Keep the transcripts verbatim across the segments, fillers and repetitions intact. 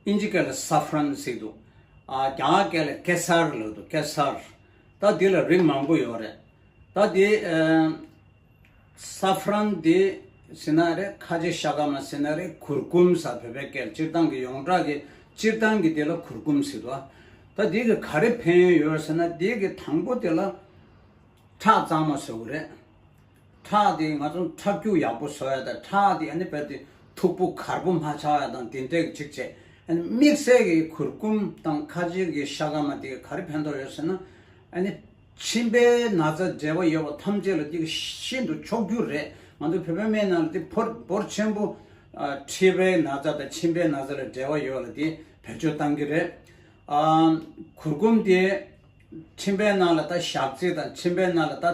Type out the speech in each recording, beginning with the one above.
ཨིན་ཇི་སྐད་ལ་ས་ཧྥ་རན་ཟེར་འདུག་ཨ། རྒྱ་གར་སྐད་ལ་ཀེ་སར་ལབ་འདུག་ཀེ་སར། ད་འདི་ལ་རིགས་མང་པོ་ཡོད་རེད། ད་འདི་ཨ། ས་ཧྥ་རན་འདི་ཟེར་ན་རེད། ཁ་ཆེ་ཤ་ཀ་མ་ཟེར་ན་རེད། གུར་གུམ་ཟེར་བོད་པའི་སྐད། སྤྱིར་བཏང་གི་ཡོངས་གྲགས་ཀྱི་སྤྱིར་བཏང་གི་འདི་ལ་གུར་གུམ་ཟེར་འདུག་ད་འདི་གི་ག་རེ་ཕན་ཡོན་ཡོད་ཟེར་ན། འདི་གི་དང་པོ་དེ་ལ་ཁྲག་གཙང་མ་བཟོ་གི་རེད། ཁྲག་དེ་ང་ཚོ་ཁྲག་རྒྱུན་ཡག་པོ་བཟོ་ཡ་དང་། ཁྲག་དེ་ཨ་ནི་རྦད་དེ་མཐུག་པོ་གར་པོ་མ་ཆགས་ཡ་དང་། དེ་འདྲས་ཅིག་བྱས། ཨ་ནི་དམིགས་བསལ་གྱི་གུར་གུམ་དང་ཁ་ཆེ་གི་ཤ་ཀ་མ་དེ་ག་རེ་ཕན་ཐོགས་ཡོད་ཟེར་ན། ཨ་ནི་མཆིན་པའི་ན་ཚ་འབྲེལ་བ་ཡོད་པ་ཐམས་ཅད་ལ་དེ་ཤིན་ཏུ་མཆོག་གྱུར་རེད། ང་ཚོ་བོད་པའི་སྨན་ནང་ལ་དེ་ཕོར་འབོར་ཆེན་པོ། ཨ། མཁྲིས་པའི་ན་ཚ་དང་མཆིན་པའི་ན་ཚ་ལ་འབྲེལ་བ་ཡོད་ལ་དེ་བེད་སྤྱོད་བཏང་གི་རེད། ཨ། གུར་གུམ་དེ་མཆིན་པའི་ནང་ལ་ད་ཞག་ཚི་དང་། མཆིན་པའི་ནང་ལ་ད་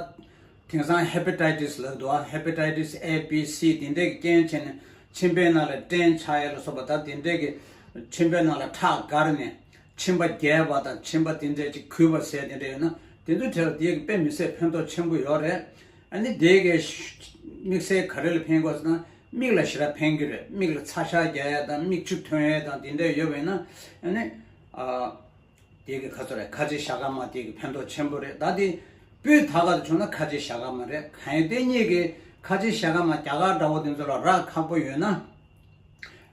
དེང་སང་ཧེ་པ་ཊའི་ཊི་སི་ལབ་འདུག་ཨ། ཧེ་པ་ཊའི་ཊི་སི་ཨེ་བི་སི་དེ་འདྲས་ཀྱི་རྐྱེན་བྱས་ནས་མཆིན་པའི་ནང་ལ་སྐྲན་ཆགས་ཡ་ལ་སོགས་པ། ད་དེ་འདྲས་ཀྱི་མཆིན་པའི་ནང་ལ་ཁྲག་འགར་ནས་མཆིན་པ་རྒྱས་པ་དང་། མཆིན་པ་དེ་འདྲས་ཅིག་གུས་པ་ཟེར་དེ་འདྲས་ཡོད་ན། དེ་ཚོ་གྲས་ལ་དེ་གི་དཔེ་མི་སྲིད་ཕན་ཐོགས་ཆེན་པོ་ཡོད་རེད། ཨ་ནི་དེ་གི་དམིགས་བསལ་ག་རེ་ལ་ཕན་གོ་ཟེར་ན། མིག་ལ་ཞེ་དྲག་ཕན་གྱི་རེད། མིག་ལ་ཚ་ཤར་རྒྱག་ཡ་དང་། མིག་ཆུ་ཐོན་ཡ་དང་། དེ་འདྲས་ཡོད་པ་ཡིན་ན། ཨ་ནི། ཨ། དེ་གི་ཁ་ཚོ་རེད། ཁ་ཆེ་ཤ་ཀ་མ་དེ་གི་ཕན་ཐོགས་ཆེན་པོ་རེད། ད་དེ་སྤུས་དག་ག་དུ་བྱུང་ན་ཁ་ཆེ་ཤ་ཀ་མ་རེད། གང་ཡིན་དེ་གཉིས་ཀྱི་ཁ་ཆེ་ཤ་ཀ་མ་རྒྱ་གར་འདྲ་བོ་དེ་ཚོ་ལ་རག་ཁག་པོ་ཡོད་ན།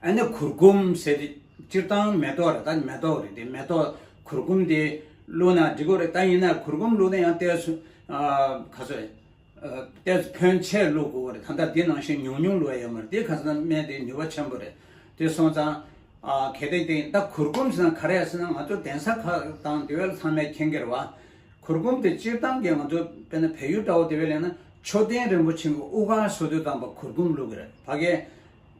ཨ་ནི་གུར་གུམ་ཟེར་ཏེ། སྤྱིར་བཏང་མེ་ཏོག་རེད། ད་མེ་ཏོག་རེད་དེ། མེ་ཏོག་གུར་གུམ་དེ་བླུགས་ན་འགྲིག་གི་རེད། ད་ཡིན་ན་གུར་གུམ་བླུགས་ན་ཡང་ཏོག་ཙམ། ཨ། ག་ཚོད་རེད། ཨ། ཏོག་ཙམ་ཕོན་ཆེ་བླུགས་དགོས་རེད། ད་ལྟ་འདི་ནང་བཞིན་ཉུང་ཉུང་བླུགས་ཡ་ཡོད་མ་རེད། དེ་ག་ཚོད་སྨན་དེ་ནུས་པ་ཆེན་པོ་རེད། དེ་སོང་ཙང་། ཨ། གལ་ཏེ་དེ་ད་གུར་གུམ་ཟེར་ན་ག་རེ་ཡ་ཟེར་ན། ང་ཚོ་གདན་ས་ཁག་དང་དེ་བས་ལ་ཚང་མས་མཁྱེན་གྱི་རེད་བ། གུར་གུམ་དེ་སྤྱིར་བཏང་གི་ང་ཚོ་དཔེར་ན་བལ་ཡུལ་འདྲ་བོ་དེ་བས་ལེན་ན། མཆོད་རྟེན་རིན་པོ་ཆེ་གི་དབུ་དཀར་བཟོ་དུས་ཙམ་པ་གུར་གུམ་བླུགས་ཀྱི་རེད། ཕ་གིའི་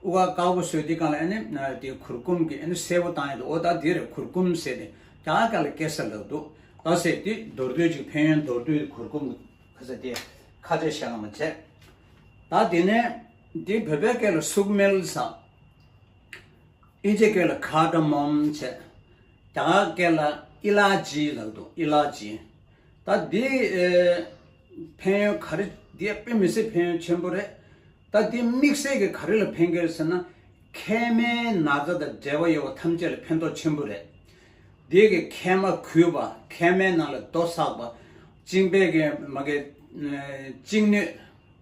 དབུ་དཀར་དཀར་པོ་བཟོས་དུས་སྒང་ལ་ཨ་ནི་དེ་གུར་གུམ་གྱི་ཨ་ནི་སེར་པོ་བཏང་ཡ་དེ། འོ་ད་དེ་རེད། གུར་གུམ་ཟེར་ཏེ། རྒྱ་གར་སྐད་ལ་ཀེ་སར་ལབ་འདུག་ད་ཟེར་དེ་མདོར་བསྡུས་ཅིག་ཕན་ཡོན་མདོར་བསྡུས་གུར་གུམ་གྱི་ཁ་ཚ་དེ་ཁ་ཆེ་ཤ་ཀ་མ་བྱས། ད་དེ་ནས་འདི་བོད་པའི་སྐད་ལ་སུག་སྨེལ་ཟེར། ཨིན་ཇི་སྐད་ལ་ཁར་ཌ་མོམ་བྱས། རྒྱ་གར་སྐད་ལ་ཨི་ལ་ཅི་ལབ་འདུག་ཨི་ལ་ཅི། ད་འདི་ཨེ་ཕན་ཡོན་ག་རེ། འདི་དཔེ་མི་སྲིད་ཕན་ཡོན་ཆེན་པོ་རེད། ད་འདི་དམིགས་བསལ་གྱི་ག་རེ་ལ་ཕན་གྱི་རེད་ཟེར་ན། མཁལ་མའི་ན་ཚ་དང་འབྲེལ་བ་ཡོད་པ་ཐམས་ཅད་ལ་ཕན་ཐོགས་ཆེན་པོ་རེད། འདི་གི་མཁལ་མ་གུས་པ། མཁལ་མའི་ནང་ལ་རྡོ་བསགས་པ། གཅིན་པའི་གི་མ་གི་ཨེ་གཅིན་སྣོད།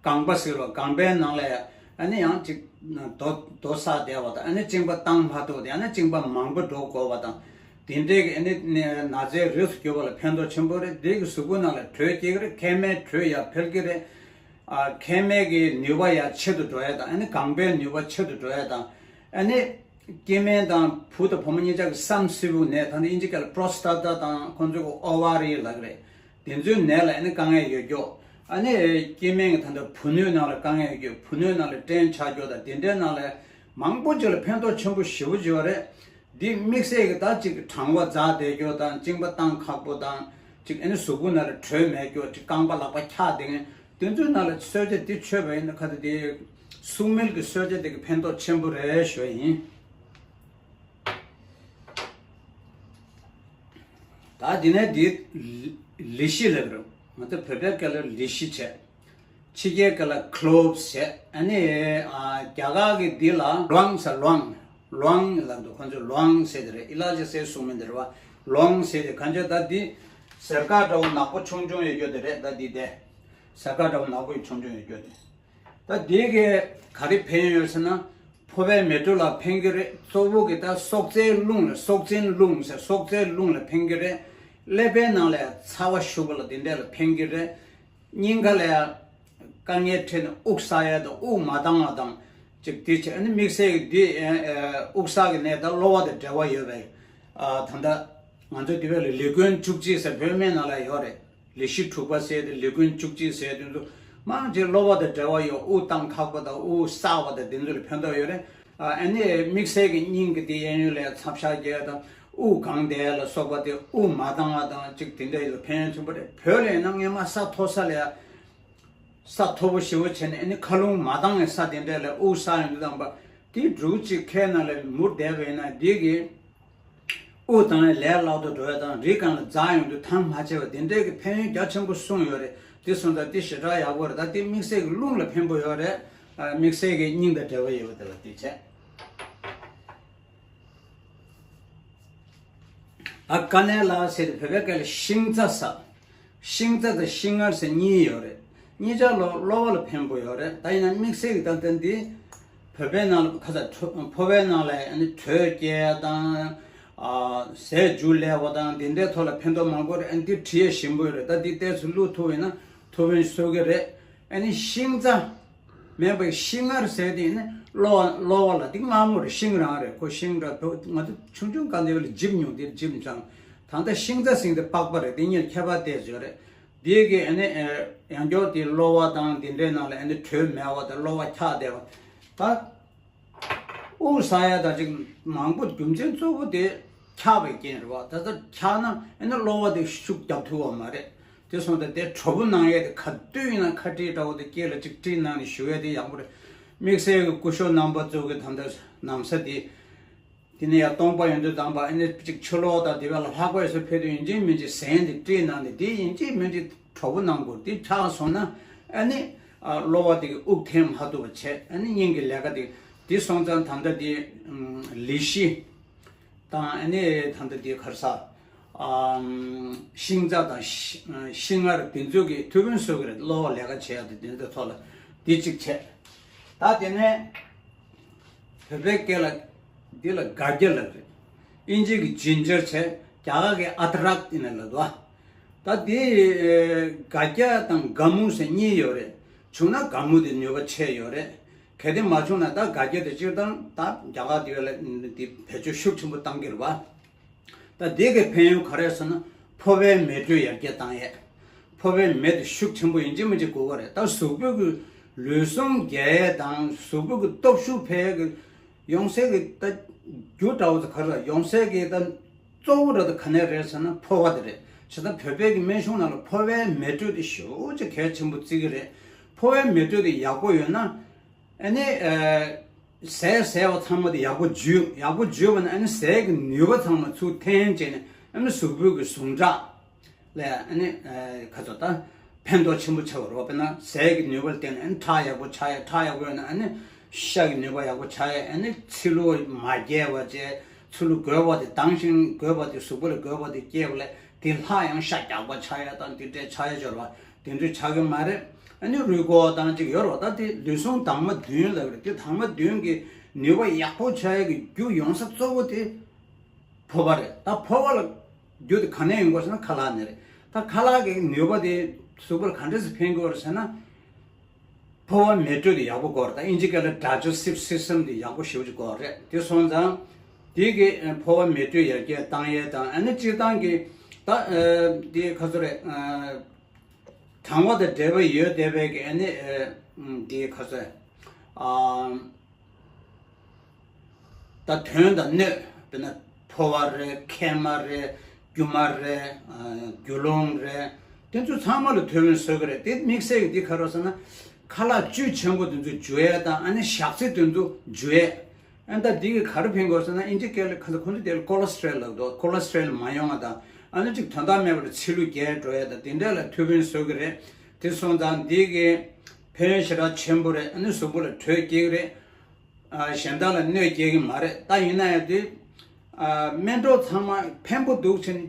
ལྒང་པ་ཟེར་བ། ལྒང་པའི་ནང་ལ་ཡ་ཨ་ནི་ཡང་ཅིག་རྡོ་རྡོ་བསགས་བསྡད་པ་དང་། ཨ་ནི་གཅིན་པ་བཏང་མ་ཐུབ་དེ། ཨ་ནི་གཅིན་པ་མང་པོ་འགྲོ་དགོས་པ་དང་། དེ་འདྲའི་གི་ཨ་ནི་ན་ཚའི་རིགས་སུ་གྱུར་པ་ལ་ཕན་ཐོགས་ཆེན་པོ་རེད། དེ་གི་གཟུགས་པོ་ནང་ལ་དྲོད་སྐྱེ་གི་རེད། མཁལ་མའི་དྲོད་ཡར་འཕེལ་གི་རེད། ཨ། མཁལ་མའི་གི་ནུས་པ་ཡར་ཆེ་རུ་འགྲོ་ཡ་དང་། ཨ་ནི་ལྒང་པའི་ནུས་པ་ཆེ་རུ་འགྲོ་ཡ་དང་། ཨ་ནི་སྐྱེ་དམན་དང་བུ་དང་བུ་མོ་གཉིས་ཆ་གི་སམ་སྲིན་བུ་ནད། ད་ནི་ཨིན་ཇི་སྐད་ལ་པྲོ་སི་ཊ་ཊ་དང་། ཁོང་ཚོ་གི་ཨོ་ཝ་རི་ལབ་གི་རེད། དེ་ཚོའི་ནད་ལ་ཨ་ནི་དཀའ་ངལ་ཡོད་རྒྱུ། ཨ་ནི་སྐྱེ་དམན་གྱི་ད་ལྟ་བུ་སྣོད་ནང་ལ་དཀའ་ངལ་ཡོད་རྒྱུ། བུ་སྣོད་ནང་ལ་སྐྲན་ཆགས་རྒྱུ་དང་། དེ་འདྲའི་ནང་ལ་མང་པོ་ཅིག་ལ་ཕན་ཐོགས་ཆེན་པོ་ཞེ་པོ་ཅིག་ཡོད་རེད། འདི་དམིགས་བསལ་གྱི་ད་ཅིག་གྲང་བ་འཛག་བསྡད་རྒྱུ་དང་། གཅིན་པ་བཏང་ཁག་པོ་དང་། ཅིག་ཨ་ནི་གཟུགས་པོ་ནང་ལ་དྲོད་མེད་རྒྱུ། ཅིག་རྐང་པ་ལག་པ་འཁྱག་བསྡད་མཁན་དེ་ཚོའི་ནང་ལ་གསོལ་ཇ་འདི་མཆོད་པ་ཡིན་ན། ཁ་ཚ་དེ་སུག་སྨེལ་གྱི་གསོལ་ཇ་དེ་གི་ཕན་ཐོགས་ཆེན་པོ་རེད་ཞུ་བ་ཡིན། ད་དེ་ནས་འདི་ལི་ཤི་ལབ་རེད། ང་ཚོ་བོད་པའི་སྐད་ལ་ལི་ཤི་བྱས། ཕྱི་རྒྱལ་སྐད་ལ་ཁི་ལོབ་བྱས། ཨ་ནི་ཨ་རྒྱ་གར་གྱི་འདི་ལ་ལོང་ཟེར། ལོང་། ལོང་ལབ་འདུག་ཁོང་ཚོས་ལོང་ཟེར་དེ་རེད། ཨི་ལ་ཅི་ཟེར་གསུང་མི་འདི་རེད་བ། ལོང་ཟེར་དེ་གང་ཅི། ད་འདི་གཟེར་དཀར་འདྲ་བོ་ནག་པོ་ཆུང་ཆུང་ཡོད་རྒྱུ་དེ་རེད། ད་འདི་དེ་གཟེར་དཀར་འདྲ་བོ་ནག་པོ་ཡི་ཆུང་ཆུང་ཡོད་རྒྱུ་དེ། ད་འདི་གི་ག་རེ་ཕན་ཡོད་ཟེར་ན། ཕོ་བའི་མེ་དྲོད་ལ་ཕན་གྱི་རེད། གཙོ་བོ་གི་ད་སྲོག་རྩའི་རླུང་ལ། སྲོག་རྩའི་རླུང་ཟེར། སྲོག་རྩའི་རླུང་ལ་ཕན་གྱི་རེད། ཀླད་པའི་ནང་ལ་ཚ་བ་ཤུགས་པ་ལ་དེ་འདྲ་ལ་ཕན་གྱི་རེད། སྙིང་ག་ལ་ཡ་དཀའ་ངལ་འཕྲད་ནས་དབུགས་བསགས་ཡ་དང་། དབུགས་མ་འདང་བ་དང་། ཅིག་དེ་བྱས། ཨ་ནི་དམིགས་བསལ་གྱི་འདི་ཨ་ཨ་དབུགས་བསགས་ཀྱི་ནད་དང་གློ་བ་དང་འབྲེལ་བ་ཡོད་པས། ཨ་ད་ལྟ་ང་ཚོ་དེ་བས་ལ་ལི་ཀོན་བཅུ་གཅིག་ཟེར་བོད་སྨན་ནང་ལ་ཡོད་རེད། ལི་ཤི་དྲུག་པ་ཟེར་དེ། ལི་ཀོན་བཅུ་གཅིག་ཟེར་དེ་ཚོ་མང་ཆེ་གློ་བ་དང་འབྲེལ་བ་ཡོད། དབུགས་བཏང་ཁག་པ་དང་། དབུགས་བསགས་པ་དང་། དེ་ཚོ་ལ་ཕན་ཐོགས་ཡོད་རེད། ཨ་ནི་དམིགས་བསལ་གྱི་སྙིང་གི་དེ་གཡས་གཡོན་ལ་ཚབ་ཤ་རྒྱག་དང་། དབུགས་གང་བསྡད་ལ་སོགས་པ་དེ། དབུགས་མ་འདང་བ་དང་། ཅིག་དེ་འདྲ་ཡོད་ལ་ཕན་ཡོན་ཆེན་པོ་རེད། བོད་ལ་ཡིན་ན་སྔས་མ་ས་མཐོ་ས་ལ་ཡ། ས་མཐོ་པོ་ཞེ་པོ་བྱས་ནས། ཨ་ནི་མཁའ་རླུང་མ་འདང་བའི་ས་དེ་འདྲ་ལ་དབུགས་བསགས་ཡོང་དུས་ཙམ་པ། དེ་འབྲུ་གཅིག་ཁའི་ནང་ལ་མུར་བསྡད་པ་ཡིན་ན། འདི་གི་དབུགས་བཏང་ཡ་ལས་སླ་པོ་འགྲོ་ཡ་དང་། རི་སྒང་ལ་འཛག་ཡོང་དུས་ཐང་མ་ཆད་པ། དེ་འདྲའི་གི་ཕན་ཡོན་རྒྱ་ཆེན་པོ་གསུངས་ཡོད་རེད། དེ་སོང་ཙང་དེ་ཞེ་དྲག་ཡག་པོ་རེད། ད་དེ་དམིགས་བསལ་གྱི་རླུང་ལ་ཕན་པོ་ཡོད་རེད། ཨ། དམིགས་བསལ་གྱི་སྙིང་དང་འབྲེལ་བ་ཡོད་པ་དེ་ལ་དེ་བྱས། ད་དཀའ་གནད་ལ་ཟེར་ཏེ་བོད་པའི་སྐད་ལ་ཤིང་ཙ་ཟེར། ཤིང་ཙ་དང་ཤིང་མངར་ཟེར་གཉིས་ཡོད་རེད། གཉིས་ཆ་གློ་གློ་བ་ལ་ཕན་པོ་ཡོད་རེད། ད་ཡིན་ན་དམིགས་བསལ་གྱི་ད་ལྟ་འདི་བོད་པའི་ནང་ལ་ཁ་ཚ་ཕོ་བའི་ནང་ལ་ཨ་ནི་དྲོད་སྐྱེད་དང་། ཨ་ཟས་འཇུ་སླ་བ་དང་དེ་འདྲའི་ཐོག་ལ་ཕན་ཐོགས་མང་པོ་རེད། ཨ་ནི་འདི་བྲིས་ཡས་ཞིམ་པོ་ཡོད་རེད། ད་འདི་ཏོག་ཙམ་བླུགས་ཐུབ་ཡིན་ན་ཐུབ་པའི་བཟོ་གི་རེད། ཨ་ནི་ཤིང་ཙ་མེད་པའི་ཤིང་མངར་ཟེར་དེ་ནི་གློ་བ་གློ་བ་ལ་དེ་མངར་མོ་རེད། ཤིང་རང་རེད། ཁོ་ཤིང་འདྲ་ང་ཚོ་ཆུང་ཆུང་སྒང་དེ་བས་ལ་འཇིབ་མྱོང་དེ་འཇིབ་མྱོང་། ད་ལྟ་ཤིང་ཙ་ཟེར་དེ་པགས་པ་རེད། དེ་གཉིས་ཁྱད་པར་དེ་ཡོད་རེད། དེ་གི་ཨ་ནི་ཡང་སྐྱར་དེ་གློ་བ་དང་དེ་འདྲའི་ནང་ལ་ཨ་ནི་དྲོད་མེད་པ་དང་གློ་བ་འཁྱག་བསྡད་པ་ད། དབུགས་བསགས་ཡ་ད་ཅིག་མང་པོ་རྒྱུ་མཚན་གཙོ་བོ་དེ་འཁྱག་པའི་རྐྱེན་རེད་བ། ད་ལྟ་འཁྱག་ན་ཨ་ནི་གློ་བ་དེ་ཤུགས་རྒྱབ་ཐུབ་པ་མ་རེད། དེ་སོང་ཙང་དེ་གྲོད་པ་ནང་ཡས་དེ་ག་དུས་ཡིན་ན་ཁ་དཀྲིས་འདྲ་བོ་དེ་སྐེ་ལ་ཅིག་དཀྲིས་གནང་ནས་བཞུགས་ཡས་དེ་ཡག་པོ་རེད། དམིགས་བསལ་གྱི་སྐུ་ཞབས་རྣམ་པ་ཚོ་གི་ད་ལྟ་ན་བཟའ་དེ། དེ་ནས་ཡང་སྟོང་པ་ཡོད་དུས་ཙམ་པ་ཨ་ནི་ཅིག་ཕྱི་ལོགས་དང་དེ་བས་ལ་ལྷག་པ་ཡོད་ས་ཕེབས་དུས་ཡིན་གཅིག་མིན་གཅིག་ཟན་དེ་དཀྲིས་གནང་ནས་དེ་ཡིན་གཅིག་མིན་གཅིག་གྲོད་པ་ནང་སྐོར་དེ་འཁྱག་སོང་ན་ཨ་ནི་ཨ་གློ་བ་དེ་གི་དབུགས་འཐེན་མ་ཐུབ་པ་བྱས། ཨ་ནི་སྙིང་གི་ལས་ཀ་དེ་དེ་སོང་ཙང་ད་ལྟ་དེ་ལི་ཤི་དང་ཨ་ནི་ད་ལྟ་དེ་ག་རེ་ཟ། ཤིང་ཙ་དང་ཤིང་མངར་དེ་ཚོ་གི་ཐུག་ཕན་གསོས་ཀྱི་རེད། གློ་བ་ལས་ཀ་བྱེད་ཡག་དེ་དེ་ཚོ་ཐོག་ལ་དེ་གཅིག་བྱས། ད་དེ་ནས་བོད་པའི་སྐད་ལ་འདི་ལ་སྒ་སྐྱ་ལབ་རེད། ཨིན་ཇི་གི་ཇིན་ཇར་བྱས། རྒྱ་གར་གི་ཨ་དྲག་དེ་ནས་ལབ་འདུག་ད་དེ་སྒ་སྐྱ་དང་སྒ་སྨུག་ཟེར་གཉིས་ཡོད་རེད། བྱུང་ན་སྒ་སྨུག་དེ་ནུས་པ་ཆེ་ཡོད་རེད། གལ་ཏེ་མ་བྱུང་ན་ད་སྒ་སྐྱ་དེ་སྤྱིར་བཏང་ད་རྒྱ་གར་དེ་བས་ལ་དེ་བེད་སྤྱོད་ཤུགས་ཆེན་པོ་བཏང་གི་རེད་བ། ད་དེ་གི་ཕན་ཡོན་ག་རེ་ཟེར་ན་ཕོ་བའི་མེ་དྲོད་ཡར་རྒྱས་བཏང་ཡས། ཕོ་བའི་མེ་དེ་ཤུགས་ཆེན་པོ་ཡིན་གཅིག་མིན་གཅིག་དགོས་ཀྱི་རེད། ད་གཟུགས་པོ་གི་ལུས་ཟུངས་རྒྱས་ཡས་དང་གཟུགས་པོ་གི་སྟོབས་ཤུགས་འཕེལ་ཡས་ཀྱི་ཡོང་སའི་གི་ད་རྒྱུ་འདྲ་བོ་དེ་ག་རེ་ལ་ཡོང་སའི་གི་ད་གཙོ་བོ་འདྲ་དེ་ག་ནས་རེད་ཟེར་ན་ཕོ་བ་དེ་རེད། བྱས་ཙང་བོད་པའི་གི་སྨན་གཞུང་ནང་ལ་ཕོ་བའི་མེ་དྲོད་དེ་ཞེ་པོ་ཅིག་གལ་ཆེན་པོ་བརྩི་གི་རེད། ཕོ་བའི་མེ་དྲོད་དེ་ཡག་པོ་ཡོད་ན། ཨ་ནི། ཨ། ཟས་ཟས་པ་ཚང་མ་དེ་ཡག་པོ་འཇུ། ཡག་པོ་འཇུས་པ་ན་ཨ་ནི་ཟས་ཀྱི་ནུས་པ་ཚང་མ་ཚུར་འཐེན་བྱས་ནས་ཨ་ནི་གཟུགས་པོའི་གི་ཟུངས་ཁྲག་ལ་ཨ་ནི། ཨ། ག་ཚོད་ད་ཕན་ཐོགས་ཆེན་པོ་ཆགས་པ་རེད་བ། དཔེར་ན་ཟས་ཀྱི་ནུས་པ་ལ་བརྟེན་ནས་ཨ་ནི་ཁྲག་ཡག་པོ་ཆགས་ཡ། ཁྲག་ཡག་པོ་ཡོད་ན་ཨ་ནི་ཤ་གི་ནུས་པ་ཡག་པོ་ཆགས་ཡ། ཨ་ནི་ཚིལ་ལུ་མ་རྒྱས་པ་བྱས། ཚིལ་ལུ་རྒོད་པ་དེ་དྭངས་ཤིང་རྒོད་པ་དེ་གཟུགས་པོ་ལ་རྒོད་པ་དེ་སྐྱེས་པ་ལས་དེ་ལྷག་ཡང་ཤ་རྒྱགས་པ་ཆགས་ཡ་དང་དེ་འདྲས་ཆགས་ཡ་འབྱོར་བ། དེ་འདྲ་ཆགས་ཀྱི་མ་རེད། ཨ་ནི་རུས་ཁོག་དང་ཅིག་ཡོད་རེད་བ། ད་དེ་ལུས་ཟུངས་དྭངས་མ་བདུན་ལབ་རེད། དེ་དྭངས་མ་བདུན་གྱི་ནུས་པ་ཡག་པོ་ཆགས་ཡག་གི་རྒྱུ་ཡོང་ས་གཙོ་བོ་དེ་ཕོ་བ་རེད། ད་ཕོ་བ་ལ་རྒྱུ་དེ་ག་ནས་ཡོང་དགོས་ཟེར་ན་ཁ་ལག་ནས་རེད། ད་ཁ་ལག་གི་ནུས་པ་དེ་གཟུགས་པོ་ལ་ག་འདྲས་སེ་ཕན་གྱི་ཡོད་རེད་ཟེར་ན། ཕོ་བ་མེ་དྲོད་དེ་ཡག་པོ་དགོས་རེད། ད་ཨིན་ཇི་སྐད་ལ་digestive system དེ་ཡག་པོ་ཞེ་པོ་ཅིག་དགོས་རེད། དེ་སོང་ཙང་དེ་གི་ཕོ་བ་མེ་དྲོད་ཡར་རྒྱས་བཏང་ཡས་དང་ཨ་ནི་སྤྱིར་བཏང་གི་ད་དེ་ག་ཚོད་རེད། གྲང་བ་དང་འབྲེལ་བ་ཡོད་བསྡད་པའི་གི་ཨ་ནི་དེ་ག་ཚོད། ད་དོན་དང་སྣོད། དཔེར་ན་ཕོ་བ་རེད། མཁལ་མ་རེད། རྒྱུ་མ་རེད། རྒྱུ་ཀླུང་རེད། དེ་ཚོ་ཚང་མ་ལ་ཐུགས་ཕན་གསོས་ཀྱི་རེད། དེ་དམིགས་བསལ་གྱི་དེ་ག་རེ་ཟེར་ན། ཁ་ལག་བཅུད་ཆེན་པོ་དེ་ཚོ་འཇུ་ཡས་དང་ཨ་ནི་ཞག་ཚི་དེ་ཚོ་འཇུ་ཡས། ཨ་ནི་ད་འདི་གི་ག་རེ་ཕན་གྱི་ཡོད་ཟེར་ན་ཨིན་ཇི་སྐད་ལ་ཁ་ཁོང་ཚོ་དེ་ལ་cholesterol ལབ་འདུག cholesterol མ་ཡོང་བ་དང་ཨ་ནི་ཅིག་དོན་དག་མེད་པར་ཚིལ་ལུ་རྒྱས་འགྲོ་ཡས་དང་དེ་འདྲ་ལ་ཐུགས་ཕན་གསོས་ཀྱི་རེད། དེ་སོང་ཙང་འདི་གི་ཕན་ཡོན་ཞེ་དྲག་ཆེན་པོ་རེད། ཨ་ནི་གཟུགས་པོ་ལ་དྲོད་སྐྱེ་གི་རེད། ཨ་གཞན་དག་ལ་གནོད་སྐྱེལ་གྱི་མ་རེད། ད་ཡིན་ན་ཡང་དེ་ཨ་སྨན་གྲོགས་ཚང་མ་ཕན་པོ་འདུག་ཕྱིན་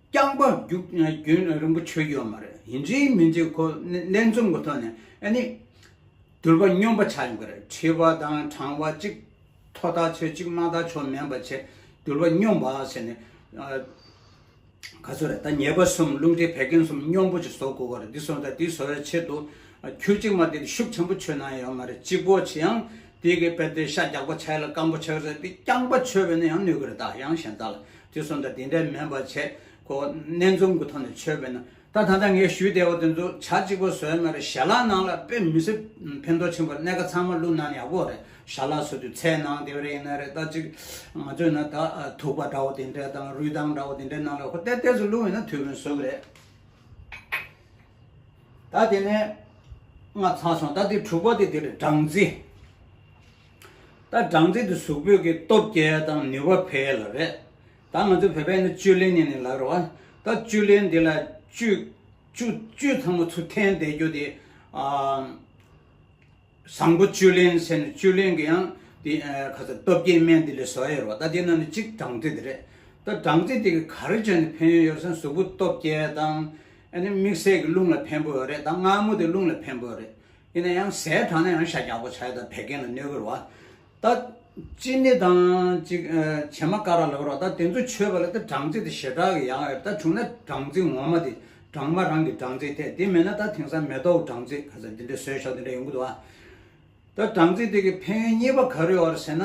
རྐྱང་པ་རྒྱུ་རྒྱུན་རིང་པོ་ཆོད་ཀྱི་ཡོད་མ་རེད། ཡིན་གཅིག་མིན་གཅིག་ཁོ་ལན་ལན་འཛོམས་ཀྱི་ཐོག་ནས་ཨ་ནི་འདུལ་བ་སྙོམས་པ་ཆགས་ཡོང་གི་རེད། མཁྲིས་པ་དང་གྲང་བ་གཅིག་ཐོག་ཐག་ཆོད་གཅིག་མ་ཐག་ཆོད་མིན་པ་བྱས་འདུལ་བ་སྙོམས་པ་ཟེར་ནས་ཨ། ག་ཚོད་རེད། ད་ཉེས་པ་གསུམ་རླུང་མཁྲིས་བད་ཀན་གསུམ་སྙོམས་པོ་ཅིག་བཟོ་དགོས་པ་རེད། འདི་སོང་ཙང་འདི་བཟོ་བའི་ཆེད་དུ་ཁྱུ་གཅིག་མ་དེ་ཤུགས་ཆེན་པོ་ཆོད་ན་ཡོད་མ་རེད། གཅིག་པོ་ཅིག་ཡང་དེ་གི་དཔེ་དེ་ཤ་རྒྱགས་པ་ཆགས་ལ་སྐམ་པོ་ཆགས་རེད། དེ་རྐྱང་པ་མཆོད་པས་ན་ཡང་གནོད་གི་རེད། ད་ཡང་གཞན་དག་ལ་འདི་སོང་ཙང་དེ་འདྲའི་མིན་པ་བྱས་ཁོ་གནད་འཛོམས་ཀྱི་ཐོག་ནས་མཆོད་པས་ན། ད་ད་ལྟ་ངས་ཞུས་བསྡད་པ་དེ་ཚོ་ཇ་གཅིག་པོ་བཟོས་མ་རེད། ཞལ་ལག་ནང་ལ་དཔེ་མི་སྲིད་ཕན་ཐོགས་ཆེན་པོ་རེད། སྣ་ཁ་ཚང་མ་བླུགས་ན་ཡག་པོ་རེད། ཞལ་ལག་བཟོ་དུས་ཚལ་ནང་དེ་བ་རེ་ཡིན་ན་རེད། ད་ཅིག་ང་ཚོས་ན་ད་ཐུག་པ་འདྲ་བོ་དེ་འདྲ་དང་རུས་ཐང་འདྲ་བོ་དེ་འདྲའི་ནང་ལ་ཁོ་ཏེ་ཏེ་ཚོ་བླུགས་ཡིན་ན་དུས་ཀུན་བཟོ་གི་རེད། ད་དེ་ནས་ང་ཚང་སོང་། ད་དེ་དྲུག་པ་དེ་དེ་རེད། སྦྲང་རྩི། ད་སྦྲང་རྩི་དེ་གཟུགས་པོའི་གི་སྟོབས་རྒྱས་དང་ནུས་པ་འཕེལ་ལ་རེད། ད་ང་ཚོ་བོད་པའི་ནི་བཅུད་ལེན་ཡིན་ནི་ལ་རེད་བ། ད་བཅུད་ལེན་འདི་ལ་བཅུད་བཅུད་བཅུད་ཚང་མ་ཚུར་འཐེན་བསྡད་རྒྱུ་དེ། ཨ། བཟང་པོ་བཅུད་ལེན་ཟེར་ནས་བཅུད་ལེན་གྱི་ཡང་དེ་ཨ་ཁ་ཚ་སྟོབས་སྐྱེད་སྨན་དེ་ལས་བཟོ་ཡ་རེད་བ། ད་དེ་ནང་ནས་གཅིག་སྦྲང་རྩི་དེ་རེད། ད་སྦྲང་རྩི་དེ་གི་ག་རེ་བྱས་ནས་ཕན་ཡོན་ཡོད་ཟེར་ན། གཟུགས་པོ་སྟོབས་སྐྱེད་དང་། ཨ་ནི་དམིགས་བསལ་གྱི་རླུང་ལ་ཕན་པོ་ཡོད་རེད། ད་མངར་མོ་དེ་རླུང་ལ་ཕན་པོ་ཡོད་རེད། ཡིན་ན་ཡང་ཟས་དྲངས་ན་ཡང་ཤ་རྒྱགས་པོ་ཆགས་ཡོད། ད་བད་ཀན་ལ་གནོད་གི་རེད་བ། ད་ཅི་ནི་དང་ཅིག་ཨ་བྱེ་མ་ཀ་ར་ལབ་རོགས། ད་དེ་ཚོ་མཆོད་པ་ལ་ད་སྦྲང་རྩི་དེ་ཞེ་དྲག་གི་ཡག་ཡོད། ད་བྱུང་ན་སྦྲང་རྩི་ངོ་མ་དེ། སྦྲང་མ་རང་གི་སྦྲང་རྩི་དེ། དེ་མེད་ན་ད་དེང་སང་མེ་ཏོག་སྦྲང་རྩི་ག་ཚོད་དེ་འདྲ་བཟོས་བཞག་དེ་འདྲ་ཡོང་གི་འདུག་ཨ། ད་སྦྲང་རྩི་དེ་གི་ཕན་ཡོན་གཉིས་པ་ག་རེ་ཡོད་རེད་ཟེར་ན།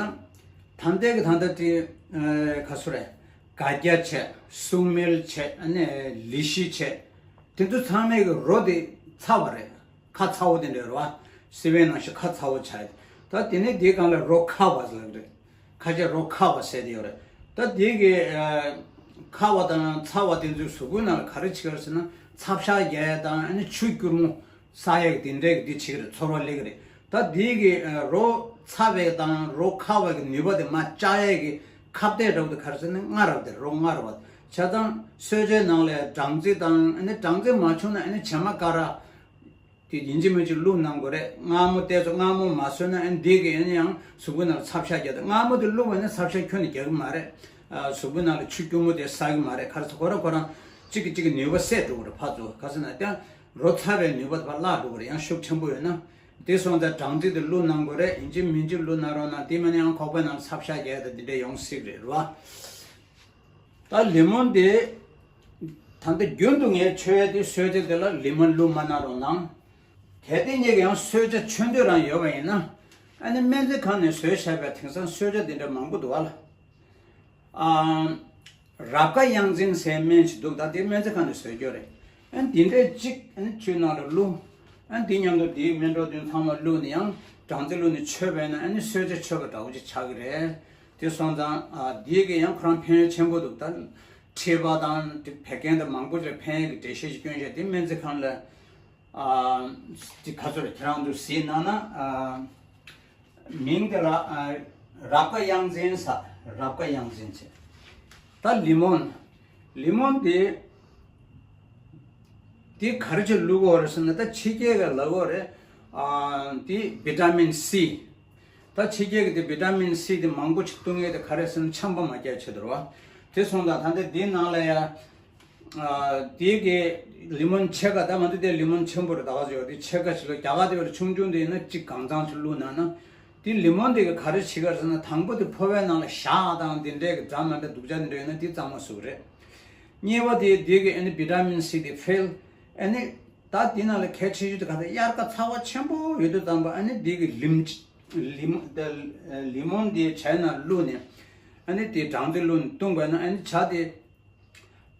ད་ལྟའི་གི་ད་ལྟ་དེ་ཨ་ག་ཚོད་རེད། སྒ་སྐྱ་བྱས། སུག་སྨེལ་བྱས། ཨ་ནི་ལི་ཤི་བྱས། དེ་ཚོ་ཚང་མའི་གི་རོ་དེ་ཚ་བ་རེད། ཁ་ཚ་བོ་དེ་འདྲ་རེད་བ། སི་པན་ནང་བཞིན་ཁ་ཚ་བོ་ཆགས་ཡོད། ད་དེ་ནས་དེའི་སྒང་ལ་རོ་ཁ་བ་ཟེར་གི་རེད། ཁ་ཆེ་རོ་ཁ་བ་ཟེར་དེ་ཡོད་རེད། ད་དེ་གི་ཨ་ཁ་བ་དང་ཚ་བ་དེ་ཚོའི་གཟུགས་པོའི་ནང་ལ་ག་རེ་བྱེད་ཀྱི་རེད་ཟེར་ན། ཚབ་ཤ་རྒྱག་ཡ་དང་། ཨ་ནི་ཆུ་སྐྱུར་མོ་བསགས་ཡ་གི་དེ་འདྲའི་གི་དེ་བྱེད་ཀྱི་རེད། ཚོར་བ་སླེབས་ཀྱི་རེད། ད་དེ་གི་ཨ་རོ་ཚ་བའི་དང་རོ་ཁ་བ་གི་ནུས་པ་དེ་མར་བཅག་ཡ་གི་ཁ་གཏད་འདྲ་བོ་དེ་ག་རེ་ཟེར་ན། མངར་བ་དེ། རོ་མངར་བ། བྱས་ཙང་གསོལ་ཇའི་ནང་ལ་སྦྲང་རྩི་དང་། ཨ་ནི་སྦྲང་རྩི་མ་བྱུང་ན་ཨ་ནི་བྱེ་མ་ཀ་ར། དེ་ཡིན་གཅིག་མིན་གཅིག་བླུགས་གནང་དགོས་རེད། མངར་མོ་དེ་ཚོ་མངར་མོ་མ་བཟོས་ན། ཨ་ནི་འདི་གིས་ཨ་ནི་ཡང་གཟུགས་པོའི་ནང་ལ་ཚབ་ཤ་རྒྱག། ད་མངར་མོ་དེ་བླུགས་པ་ཡིན་ན་ཚབ་ཤ་ཁྱོན་ནས་རྒྱག་གི་མ་རེད། ཨ་གཟུགས་པོའི་ནང་ལ་ཆུ་སྐྱུར་མོ་དེ་བསགས་ཀྱི་མ་རེད། ག་རེ་ཟེར། ཁོ་རང་ཁོ་རང་གཅིག་གིས་གཅིག་གི་ནུས་པ་བསད་འགྲོ་གི་རེད་ཕར་ཚུར། ག་རེ་ཟེར་ན། ད་རོ་ཚ་བའི་ནུས་པ་དེ་ཕར་བརླག་འགྲོ་གི་རེད། ཡང་ཤུགས་ཆེན་པོ་ཡོད་ན། དེ་སོང་ཙང་སྦྲང་རྩི་དེ་བླུགས་གནང་དགོས་རེད། ཡིན་གཅིག་མིན་གཅིག་བླུགས་གནང་རོགས་གནང་། དེ་མིན་ན་ཡང་ཁོག་པའི་ནང་ལ་ཚབ་ཤ་རྒྱག་ཡ་དང་དེ་འདྲ་ཡོང་སྲིད་རེད། རེད་བ། ད་ལི་མོན་དེ་ད་ལྟ་རྒྱུན་དུ་ངས་མཆོད་ཡ་དེ། གསོལ་ཇ་དེ་ལ་ལི་མོན་བླུགས་མ་གནང་རོགས་གནང་། གལ་ཏེ་ངེད་ཀྱི་ཡང་གསོལ་ཇ་མཆོད་འདོད་རང་ཡོད་པ་ཡིན་ན། ཨ་ནི་སྨན་རྩིས་ཁང་ནས་བཟོས་བཞག་པའི་དེང་སང་གསོལ་ཇ་དེ་འདྲ་མང་པོ་འདུག་བ་ལ། ཨ་རབ་དགའ་གཡང་འཛིན་ཟེར་སྨན་ཞིག་འདུག་ད་དེ་སྨན་རྩིས་ཁང་ནས་བཟོས་ཡོད་རེད། ཨ་ནི་དེ་འདྲས་གཅིག་ཨ་ནི་ཆུའི་ནང་ལ་བླུགས། ཨ་ནི་དེ་མཉམ་དུ་དེའི་སྨན་གྲོགས་དེ་ཚང་མ་བླུགས་ནས། ཡང་སྦྲང་རྩི་བླུགས་ནས་མཆོད་པ་ཡིན་ན། ཨ་ནི་གསོལ་ཇ་མཆོད་པ་འདྲ་བོ་ཅིག་ཆགས་ཀྱི་རེད། དེ་སོང་ཙང་ཨ་དེའི་གི་ཡང་ཁོ་རང་ཕན་ཡོན་ཆེན་པོ་འདུག་ད་མཁྲིས་པ་དང་དེ་བད་ཀན་དང་མང་པོ་ཅིག་ལ་ཕན་ཡོན་གྱི་འགྲེལ་བཤད་ཅིག་བསྐྱོན་བྱས། དེ་སྨན་རྩིས་ཁང་ལ་ཨ་དེ་ག་ཚོད་རེད། ཁྱེད་རང་ཚོས་གཟིགས་གནང་ན། ཨ་མིང་དེ་ལ་ཨ་རབ་དགའ་གཡང་འཛིན་ཟེར། རབ་དགའ་གཡང་འཛིན་ཟེར། ད་ལི་མོན། ལི་མོན་དེ་དེ་ག་རེ་བྱས་བླུགས་དགོས་རེད་ཟེར་ན། ད་ཕྱི་རྒྱལ་གྱིས་ལབ་ཀྱི་ཡོད་རེད། ཨ་དེ་བི་ཊ་མིན་སི། ད་ཕྱི་རྒྱལ་གྱིས་དེ་བི་ཊ་མིན་སི་དེ་མང་པོ་ཅིག་བཏུང་ཡས་དེ་ག་རེ་ཟེར་ན། ཆམ་པ་མ་རྒྱག་ཆེད་དུ་རེད་བ། དེ་སོང་ཙང་ད་ལྟ་དེའི་ནང་ལ་ཡ་ཨ་དེ་གི་ལི་མོན་ཕྱེད་ཀ། ད་ང་ཚོ་དེ་ལི་མོན་ཆེན་པོ་རེད། ད་ག་ཚོད་ཡོད་དེ་ཕྱེད་ཀ་ཞིག་ལ། རྒྱ་གར་དེ་བས་ཆུང་ཆུང་དེ་ཡིན་ན་གཅིག་གང་ཚང་ཞིག་བླུགས་གནང་ན། དེ་ལི་མོན་དེ་གིས་ག་རེ་བྱེད་ཀྱི་རེད་ཟེར་ན། དང་པོ་དེ་ཕོ་བའི་ནང་ལ་ཞག་དང་དེ་འདྲའི་གི་འདྲ་མི་འདྲ་སྡུག་ཅག་དེ་འདྲ་ཡོད་ན་དེ་གཙང་མ་བཟོ་གི་རེད། གཉིས་པ་དེ་དེ་གིས་ཨ་ནི་བི་ཊ་མིན་སི་དེ་ཕུལ། ཨ་ནི་ད་དེ་ནང་ལ་གལ་ཆེ་ཤོས་དེ་ག་ད་དབྱར་ཁ་ཚ་བ་ཆེན་པོ་ཡོད་དུས་ཙམ་པ། ཨ་ནི་དེ་གི་ལིམ་ལིམ་ལི་མོན་དེ་ཇའི་ནང་བླུགས་ནས། ཨ་ནི་དེ་སྦྲང་རྩི་བླུགས་ནས་བཏུང་བ་ན། ཨ་ནི་ཇ་དེ་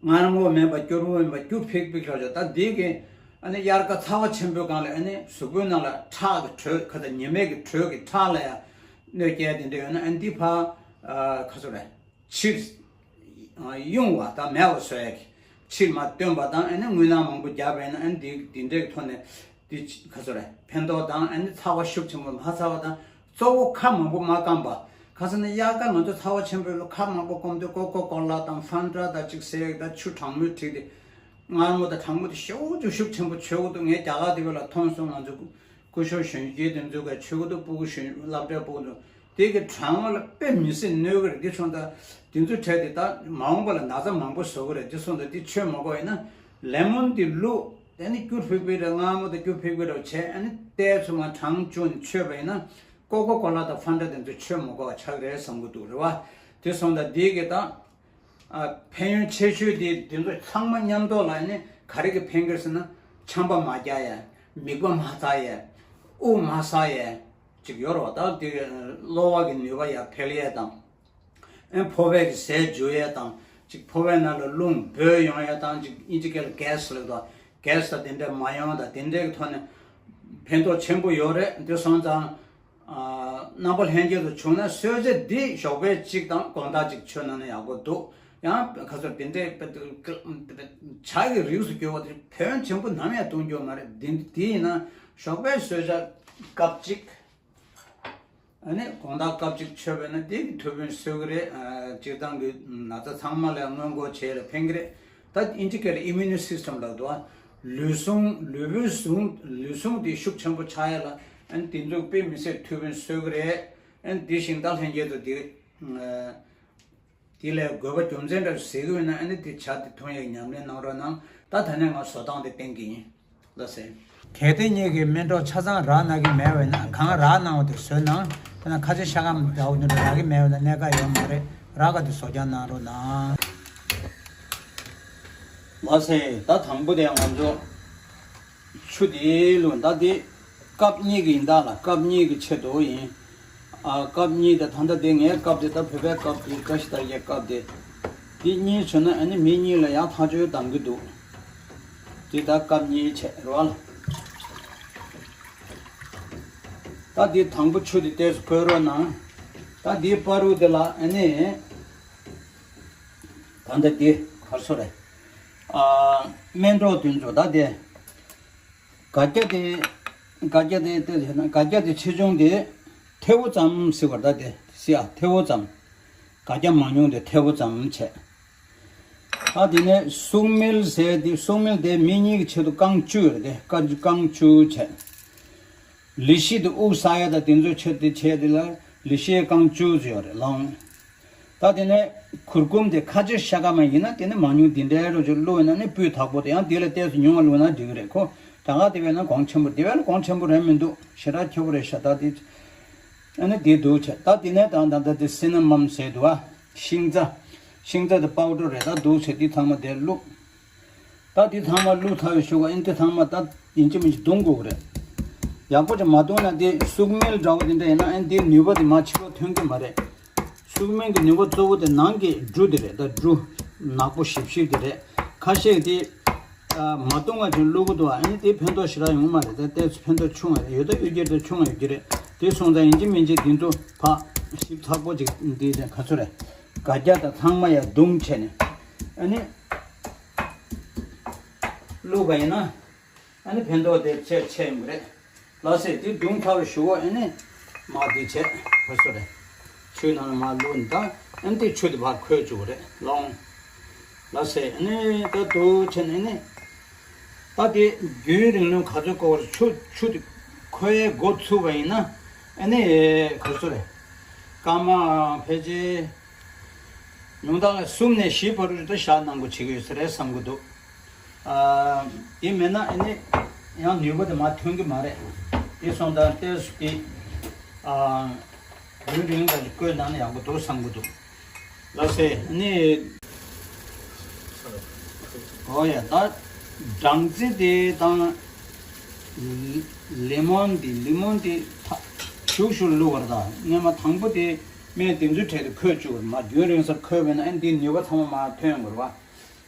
མངར་མོ་མེད་པ་སྐྱུར་མོ་མེད་པ་སྐྱུར་ཕིག་ཕིག་ལྷག་ཆོག་ད་དེ་གི་ཨ་ནི་དབྱར་ཁ་ཚ་བ་ཆེན་པོའི་སྒང་ལ་ཨ་ནི་གཟུགས་པོའི་ནང་ལ་ཁྲག་གི་དྲོད། ག་ད་ཉི་མའི་གི་དྲོད་ཀྱིས་ཁྲག་ལ་ཡང་གནོད་སྐྱེལ་དེ་འདྲ་ཡོད་ན། ཨ་ནི་དེ་ཕར་ཨ་ག་ཚོད་རེད། ཕྱིར་ཨ་དབྱུང་བ་དང་མེད་པ་བཟོ་ཡ་གི། ཕྱིར་མར་བཏོན་པ་དང་། ཨ་ནི་རྔུལ་ནག་མང་པོ་བརྒྱབ་པ་ཡིན་ན། ཨ་ནི་དེ་དེ་འདྲའི་ཐོག་ནས་དེ་ག་ཚོད་རེད། ཕན་ཐོགས་དང་། ཨ་ནི་ཚ་བ་ཤུགས་ཆེན་པོ་མ་ཚ་བ་དང་། གཙོ་བོ་ཁ་མང་པོ་མ་སྐོམ་པ། ག་ཟེར་ན་དབྱར་ཁ་ང་ཚོ་ཚ་བ་ཆེན་པོའི་ལོ་ཁ་མང་པོ་སྐོམ་དུས་ཀོ་ཀོ་ཀོ་ལ་དང་ཕན་ཏྲ་དང་ཅིག་ཟེར་ཡག་དང་ཆུ་གྲང་མོས་དྲིལ་ཏེ། མངར་མོ་དང་གྲང་མོ་དེ་ཞེ་པོ་ཅིག་ཤུགས་ཆེན་པོ་མཆོད་ཀྱི་འདུག་ངས་རྒྱ་གར་དེ་བས་ལ་མཐོང་སོང་། ང་ཚོ་སྐུ་ཞབས་གཞོན་སྐྱེས་དེ་ཚོ་གིས་མཆོད་ཀྱི་འདུག་སྤུ་གུ་གཞོན་སློབ་གྲྭའི་སྤུ་གུ་ཚོ། དེ་གི་གྲང་བ་ལ་དཔེ་མི་སྲིད་གནོད་ཀྱི་རེད། དེ་སོང་ཙང་དེ་ཚོའི་གྲས་དེ་ད་མ་འོངས་པ་ལ་ན་ཚ་མང་པོ་བཟོ་གི་རེད། དེ་སོང་ཙང་དེ་མཆོད་མ་དགོས། ཡིན་ན་ལེ་མོན་དེ་བླུགས། དེ་ནི་སྐྱུར་ཕིག་ཕིག་རེད། མངར་མོ་དང་སྐྱུར་ཕིག་ཕིག་རེད་བྱས། ཨ་ནི་ཏོག་ཙམ་མར་གྲང་བཅུག་ནས་མཆོད་པ་ཡིན་ན། ཀོ་ཀོ་ཀོ་ལ་དང་ཕན་ཏྲ་དེ་ཚོ་མཆོད་མ་དགོས་པ་ཆགས་རེད་བསམ་གྱི་འདུག་རེད་བ། དེ་སོང་ཙང་དེ་གི་ད་ཨ་ཕན་ཡོན་ཆེ་ཤོས་དེ་དེ་ཚོ་ཚང་མ་མཉམ་དུ་ལ་ནི་ག་རེ་གི་ཕན་གི་རེད་ཟེར་ན། ཆམ་པ་མ་རྒྱག་ཡས། མིད་པ་མ་ཚ་ཡས། དབུགས་མ་ཟ་ཡས་ཅིག་ཡོད་རེད་བ། ད་དེ་གི་གློ་བ་གི་ནུས་པ་ཡར་འཕེལ་ཡས་དང་། ཨེ་ཕོ་བའི་གི་ཟས་འཇུ་ཡས་དང་། ཅིག་ཕོ་བའི་ནང་ལ་རླུང་བུད་ཡོང་ཡས་དང་། ཅིག་དབྱིན་ཇི་སྐད་ལ་གེ་སི་ལབ་དོ། གེ་སི་དང་དེ་འདྲ་མ་ཡོང་དང་། དེ་འདྲའི་གི་ཐོག་ནས་ཕན་ཐོགས་ཆེན་པོ་ཡོད་རེད། དེ་སོང་ཙང་ཨ་རྣམ་པ་ལྷན་རྒྱས་ཚོ་བྱུང་ན་གསོལ་ཇ་འདི་ཞོགས་པའི་གཅིག་དང་དགོང་དག་གཅིག་མཆོད་གནང་ན་ཡག་པོ་འདུག་ཡང་ཁ་སོ་དེ་འདྲའི་ཇ་གི་རིགས་སུ་གྱུར་པ་དེ་ཕན་ཆེན་པོ་ནམ་ཡང་གཏོང་རྒྱུ་མ་རེད། འདི་འདི་ཡིན་ན་ཞོགས་པའི་གསོལ་ཇ་སྐབས་གཅིག་ཨ་ནི་དགོང་དག་སྐབས་གཅིག་མཆོད་པས་ན་དེ་གི་ཐུགས་ཕན་གསོས་ཀྱི་རེད། ཨ་སྤྱིར་བཏང་གི་ན་ཚ་ཚང་མ་ལ་སྔོན་འགོག་བྱེད་ལ་ཕན་གྱི་རེད། ད་དབྱིན་ཇི་སྐད་ལ་ཨི་མིའུ་ནི་སིས་ཊམ་ལབ་འདུག་ཨ་ལུས་ཟུངས། ལུས་པོའི་ཟུངས། ལུས་ཟུངས་དེ་ཤུགས་ཆེན་པོ་ཆགས་ཡ་ལ་ཨ་ནི་དེ་ཚོ་དཔེ་མི་སྲིད་ཐུགས་ཕན་གསོས་ཀྱི་རེད། ཨ་ནི་དེ་བཞིན་ད་ལྷན་རྒྱས་ཚོ་དེ་ཨ་ དེ་ལས་དགོས་པ་རྒྱུ་མཚན་འདྲ་ཟེར་གི་ཡོད་ན། ཨ་ནི་དེ་ཇ་དེ་འཐུང་ཡག་ཉམས་ལེན་གནང་རོགས་གནང་། ད་ད་ནས་ང་བཟོ་སྟངས་དེ་བསྟན་གི་ཡིན། ལགས་སེ། གལ་ཏེ་ངེད་ཀྱི་སྨན་གྲོགས་ཆ་ཚང་རག་ན་གི་མེད་པ་ཡིན་ན། གང་རག་གནང་བ་དེ་བཟོས་གནང་། དེ་ན་ཁ་ཆེ་ཤ་སྐམ་འདྲ་བོ་འདི་འདྲ་རག་གི་མེད་པ་ཡིན་ན་གནད་འགག་ཡོད་མ་རེད། རག་ག་དེ་བཟོ་རྐྱང་གནང་རོགས་གནང་། ལགས་སེ། ད་དང་པོ་དེ་ང་ཚོ་ཆུ་དེ་བླུགས། ད་དེ་ཀབ་གཉིས་ཀྱི་ཡིན། ད་ལ་ཀབ་གཉིས་ཀྱི་ཆེད་དུ་ཡིན། ཨ། ཀབ་གཉིས་དེ། ད་ལྟ་དེ་ངའི་ཀབ་དེ། ད་བོད་པའི་ཀབ་དེ། བཀྲ་ཤིས་དར་རྒྱས་ཀབ་དེ། དེ་གཉིས་བྱུང་ན་ཨ་ནི་མི་གཉིས་ལ་ཡང་ཐག་ཆོད་གཏང་གི་འདུག་དེ་ད་ཀབ་གཉིས་བྱས་རོགས་ལ། ད་དེ་དང་པོ་ཆུ་དེ་ཏོག་ཙམ་ཁོལ་རོགས་གནང་། ད་དེའི་བར་དུ་དེ་ལ་ཨ་ནི། ད་ལྟ་དེ་ག་རེ་ཟེར་རེད། ཨ། སྨན་གྲོགས་དེ་ཚོ་ད་དེ། སྒ་སྐྱ་དེ། སྒ་སྐྱ་དེ་ལྟོས་བྱས་ན། སྒ་སྐྱ་དེ་ཆེ་ཆུང་དེ་ཐལ་བོ་ཙམ་ཟེར་བ། ད་དེ་ཟེར་ཡ་ཐལ་བོ་ཙམ། སྒ་སྐྱ་མང་ཉུང་དེ་ཐལ་བོ་ཙམ་བྱས། ཨ། དེ་ནས་སུག་སྨེལ་ཟེར་དེ། སུག་སྨེལ་དེ་མི་གཉིས་ཀྱི་ཆེད་དུ་རྐང་བཅུ་རེད་དེ། རྐང་བཅུ་བྱས། ལི་ཤི་དེ་དབུགས་བསགས་ཡ་དང་དེ་ཚོའི་ཆེད་དུ་བྱས། དེ་ལ་ལི་ཤི་རྐང་བཅུ་ཙམ་ཡོད་རེད། ལོང་། ད་དེ་ནས་གུར་གུམ་དེ་ཁ་ཆེ་ཤ་སྐམ་ཡིན་ན་དེ་ནི་མང་ཉུང་དེ་འདྲའི་རོ་ཅིག་བླུགས་ཡིན་ན་ནི་སྤུས་དག་པོ་དེ། ཡང་དེ་ལས་ཏོག་ཙམ་ཉུང་བ་བླུགས་ན་འགྲིག་གི་རེད། ཁོ་གྲངས་ཀ་དེ་བས་ན་གོང་ཆེན་པོ། དེ་བས་ན་གོང་ཆེན་པོ་རེད་མི་འདུག་ཞེ་དྲག་ཁྱད་པར་རེད་ཤག་ད་དེ་ཨ་ནི་དེ་འདུག་བྱས། ད་དེ་ནས་ད་ད་ད་དེ་སི་ན་མམ་ཟེར་འདུག་ཨ། ཤིང་རྩ། ཤིང་རྩ་དེ་པའུ་ཌར་རེད། ད་འདུག་བྱས་དེ་ཚང་མ་དེ་བླུགས། ད་དེ་ཚང་མ་བླུགས་ཚར་བའི་གཞུག་གུ་ཨ་ནི་དེ་ཚང་མ་ད་ཡིན་གཅིག་མིན་གཅིག་བརྡུང་དགོས་རེད། ཡག་པོ་ཅིག་མ་བརྡུངས་ན་དེ་སུག་སྨེལ་འདྲ་བོ་དེ་འདྲ་ཡིན་ན་ཨ་ནི་དེའི་ནུས་པ་དེ་མར་ཕྱི་ལོགས་ཐོན་གི་མ་རེད། སུག་སྨེལ་གྱི་ནུས་པ་གཙོ་བོ་དེ་ནང་གི་འབྲུ་དེ་རེད། ད་འབྲུ་ནག་པོ་ཞིབ་ཞིབ་དེ་རེད། ཁ་ཤས་དེ་ཨ་མ་བརྡུངས་པ་ཅིག་བླུགས་གི་འདུག་ཨ་ནི་དེ་ཕན་ཐོགས་ཞེ་དྲག་ཡོང་གི་མ་རེད། ད་ཏོག་ཙམ་ཕན་ཐོགས་ཆུང་བ་རེད། ཡོད་ད་ཡོད་ཀྱི་རེད། ཆུང་བ་ཡོད་ཀྱི་རེད། དེ་སོང་ཙང་ཡིན་གཅིག་མིན་གཅིག་དེ་ཚོ་ཕར་ཞིབ་ཚགས་པོ་ཅིག་འདི་ག་ཚོད་རེད། སྒ་སྐྱ་དང་ཚང་མ་ཡར་བརྡུངས་བྱས་ནས་ཨ་ནི། བླུགས་པ་ཡིན་ན་ཨ་ནི་ཕན་ཐོགས་དེ་ཆེ་ཆེ་ཡོང་གི་རེད། ལགས་སེ། དེ་བརྡུངས་ཚར་བའི་གཞུག་གུ་ཨ་ནི་མར་དེ་བྱས། ཕར་ཚུར་རེད། ཆུའི་ནང་ལ་མར་བླུགས་ནས་ད་ཨ་ནི་དེ་ཆུ་དེ་ཕར་ཁོལ་བཅུག་གི་རེད། ལོང་། ལགས་སེ། ཨ་ནི་ད་འདུག་བྱས་ནས་ཨ་ནི། ད་དེ་རྒྱུན་རིང་ལོན་ག་ཚོད་འགོར་བར་ཆུ་ཆུ་དེ་ཁོལ་ཡས་འགོ་ཚུགས་པ་ཡིན་ན་ཨ་ནི་ག་ཚོད་རེད། སྐར་མ་ཕལ་ཆེར། ཉུང་མཐའ་ལ་གསུམ་ནས་བཞི་བར་དུ་ད་བཞག་གནང་དགོས་བྱེད་ཀྱི་ཡོད་ས་རེད་བསམ་གྱི་འདུག་ཨ། དེ་མེད་ན་ཨ་ནི་ཡང་ནུས་པ་དེ་མར་ཐོན་གྱི་མ་རེད། དེ་སོང་ཙང་ཏོག་ཙམ་དེ་ཨ་ཡུན་རིང་ཙམ་ཞིག་བསྐོལ་གནང་ན་ཡག་པོ་འདུག་བསམ་གྱི་འདུག་ལགས་སེ། ཨ་ནི། ཨོ་ཡ། ད་སྦྲང་རྩི་དེ་དང་ལེ་མོན་དེ། ལེ་མོན་དེ་ད་ཞུགས་ཞུགས་བླུགས་པ་རེད། ད་སྔོན་མ་དང་པོ་དེ་སྨན་དེ་ཚོའི་གྲས་དེ་ཁོལ་བཅུག་པ་རེད། མར་རྒྱུན་རིང་སར་ཁོལ་བས་ན་ཨ་ནི་དེའི་ནུས་པ་ཚང་མ་མར་ཐོན་ཡོང་གི་རེད་པ།